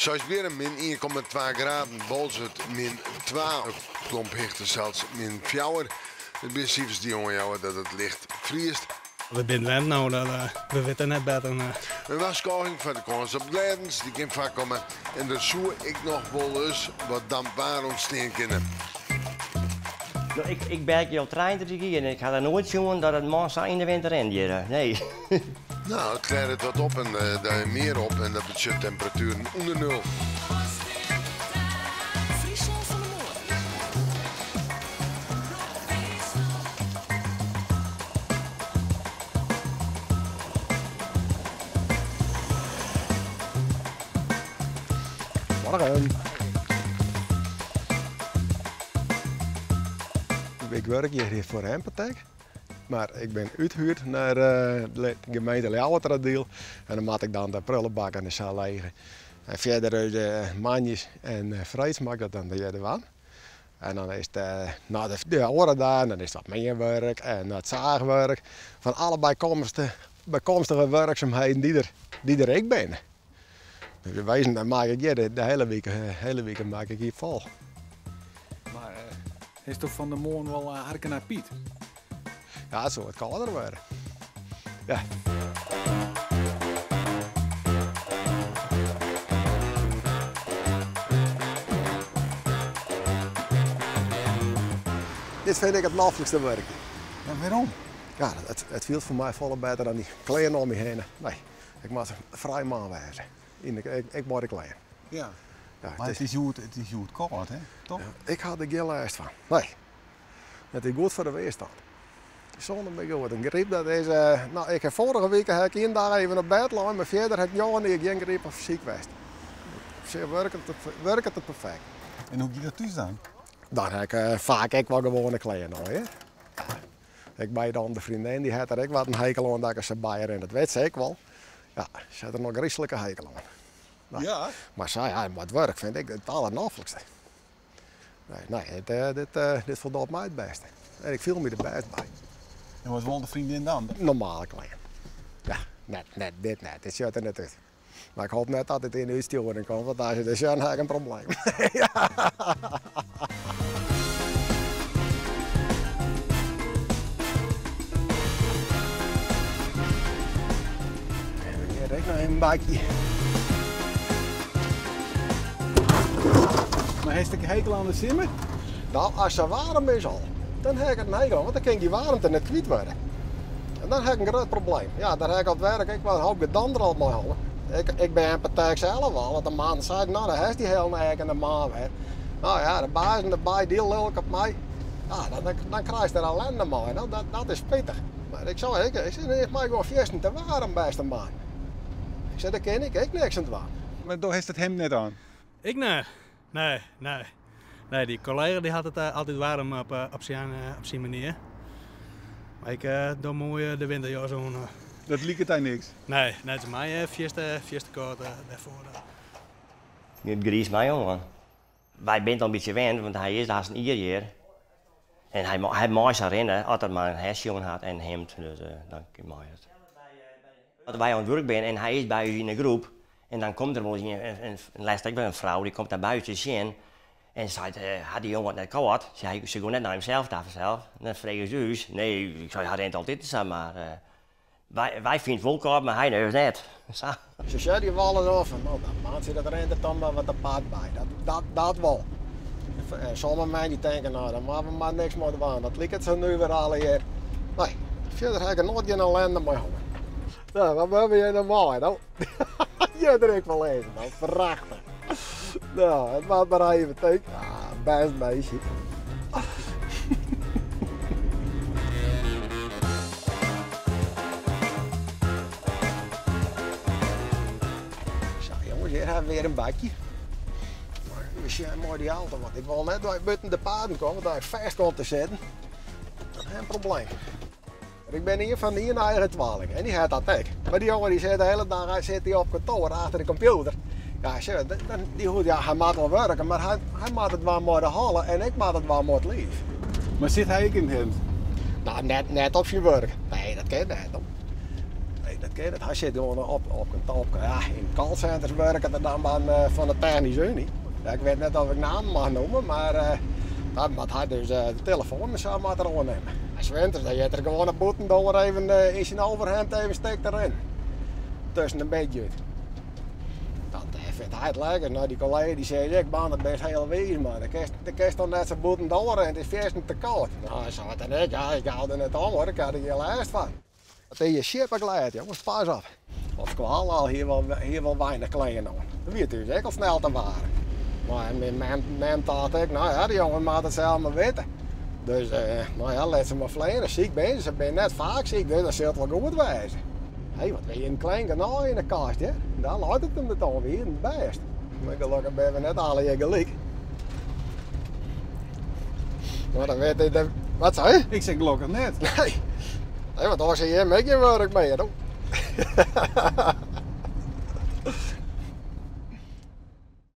Seisbierrum min 1,2 graden, Boalsert min 2, op Klompehichte sels min 4. It binne sifers dy't oanjouwe dat it licht friest. We binne wend no, dat we witte net better. In warskôging foar de kâns op glêdens, dy kin foarkomme en der soe ek noch wolris wat damp waar ûntstean kinne. No, ik, ik berkje al 33 jier en ik ha der noait sjoen dat in man sa yn de winter rint hjir. Nee. No, it klêret wat op en der mear op en dat betsjut temperatueren ûnder nul. Fryslân fan 'e moarn. Morgen. Ik wurkje hjir foar Empatec, mar ik bin úthuurd nei de gemeente Ljouwerteradiel en dan moat ik dan de prullebakken en sa lege. En fierder de moandeis en freeds moat ik dat dan hjir dwaan. En dan is it no de oare dagen dan is it wat mear wurk en it saachwurk. Fan alle bykomstige wurksumheden dy't der ek binne. Dus yn wezen dan maak ik hjir de hiele wike, hiele wike maak ik hjir fol. Mar hasto fan 'e moarn wol harke nei Piet? Ja, it soe wat kâlder wurde. Ja. Dit fyn ik it noflikste wurkje. En wêrom? Ja, it fielt foar my folle better dan dy klean om my hinne. Nee, ik moat in frij man wêze. Ek mei de klean. Ja. Ja, Mar it is hjoed, it is hjoed kâld, hè? Toch? Ik ha der gjin lêst fan. Nee. It is goed foar de weerstand. Sûnder my goed. In gryp dat is, no ik ha foarige wike ha ik ien dei even op bêd lein, mar fierder ha ik njoggen jier gjin gryp of siik west. Op sich wurket it, wurket it perfekt. En hoe giet dat thús dan? Dan ha ik faak ek wol gewoane klean oan, hear. Ek by dan de freondin, dy hat der ek wat in hekel oan dat ik der sa by rin. Dat wit se ek wol. Ja, se hat der noch gryslike hekel oan. No, Ja. Mar sa, ja, mei it wurk fyn ik it allernoflikste. Nee, nee, dit, dit foldocht my it bêste. En ik fiel my der bêst by. En wat wol de freondin dan? Normale klean. Ja, net, net, dit net. Dit sjocht der net út. Mar ik hoop net dat dit yn de útstjoering komt, want as je dit sjen, ha ik in probleem. Hjir ek noch in bakje. Mar hast ek in hekel oan de simmer? No, as se waarm is al, dan ha ik it in hekel oan, want dan kin ik dy waarmte net kwyt wurde. En dan ha ik in grut probleem. Ja, dêr ha ik op it werk ek wol in hoop gedander al mei hân. Ik bin in partij sels al, want de man sei, no, dan hast dy hiele ek en de man wer. No ja, de bazen derby, dy lilk op my. Ja, dan krijst der ellende mei. No, dat is spitich. Mar ik sei ek, ik sei, it is my gewoan fierstente waarm, bêste man. Ik sei, dêr kin ik ek niks oan dwaan. Mar do hast it himd net oan? Ik net. Nee, nee. Nee, dy kollega dy hat it altyd waarm op, op syn, op syn manier. Mar ik doch moai de winterjas oan. Dat liket dy niks? Nee, nee, it is my fierste, fierste kâld dêrfoar. It griist my oan. Wy binne it al in bytsje wend, want hy is hast in jier hjir. En hy, hy mei sa rinne as er mar in hesje oan hat en in himd, dus dan mei it. As wy oan it wurk binne en hy is by ús yn 'e groep en dan komt der wolris ien, in lêst ek wer in frou, dy komt dan by ús te sjen en seit, hat dy jonge it net kâld? Se, se gie net nei himsels ta fansels. En dan frege se ús, nee, ik sei, hy rint altyd sa, mar wy, wy fine it wol kâld, mar hy dus net. Sa. Se sjogge dy wolris oan fan, no, dat mantsje dat rint der toch mar wat apart by. Dat, dat, dat wol. En sommige minsken dy tinke, no, dêr moatte we mar niks mei dwaan. Dat liket sa nuver allegear. Nee, fierder ha ik der noait gjin ellende mei hân. No, wat moatte we hjir no mei? No, hjir druk wol even. No, prachtich. No, it moat mar even, tink. Ah, bêst meisje. Sa jonges, hjir ha we wer in bakje. We sjen mei dy auto, want ik wol net dat ik bûten de paden kom, want as ik fêst kom te sitten, dan ha ik in probleem. Ik bin ien fan de iennige twaling en dy hat dat ek. Mar dy jonge dy sit de hiele dei hy sit dy op kantoar achter de kompjûter. Ja, sjoch, dy hoecht, ja, hy moat wol wurke, mar hy, hy moat it dwaan mei de holle en ik moat it dwaan mei it liif. Mar sit hy ek yn it himd? No, net, net op syn wurk. Nee, dat kin net. Nee, dat kin net. Hy sit gewoan op, op in topke. Ja, yn callcenters wurket er dan mar eh, fan de Technische Unie. Ja, ik wit net of ik namen mag noemen, maar uh, dat moat hy dus uh, de telefoon en sa moat er oannimme. 's Winters, dan giet er gewoan op bûtendoar even uh, yn syn overhemd even stik te rinnen. Tusken de beetje út. Dat fynt hy it lekker. Nou, dy kollega dy sei, ik man, dat bist hiel wiis, man. Dan kinst toch net sa bûtendoar en it is fierstente koud. Nou, hy sei dan ek, ja, ik hou der net om hoor, ik ha der gjin lêst fan. It is hjir sjippeglêd, jonges, pas op. Op skoalle al hie wol, hie wol weinich klean oan. Dat wie thús ek al snel te waarm. Mar myn mem, mem tocht ek, nou ja, de jongen moat it sels mar witte. Dus, eh, nou ja, lit se mar fleane. Siik binne se, se binne net faak siik, dus dat sil it wol goed wêze. Hé, wat wie in klein genôch yn de kast, hè? Daar leit it him net oan, wie it bêst. Mar gelokkich binne we net allegear gelyk. Maar dan weet ik, wat zei je? Ik zeg gelokkich net. Nee. Nee, want dan zie je hem ook geen werk meer. Hoor.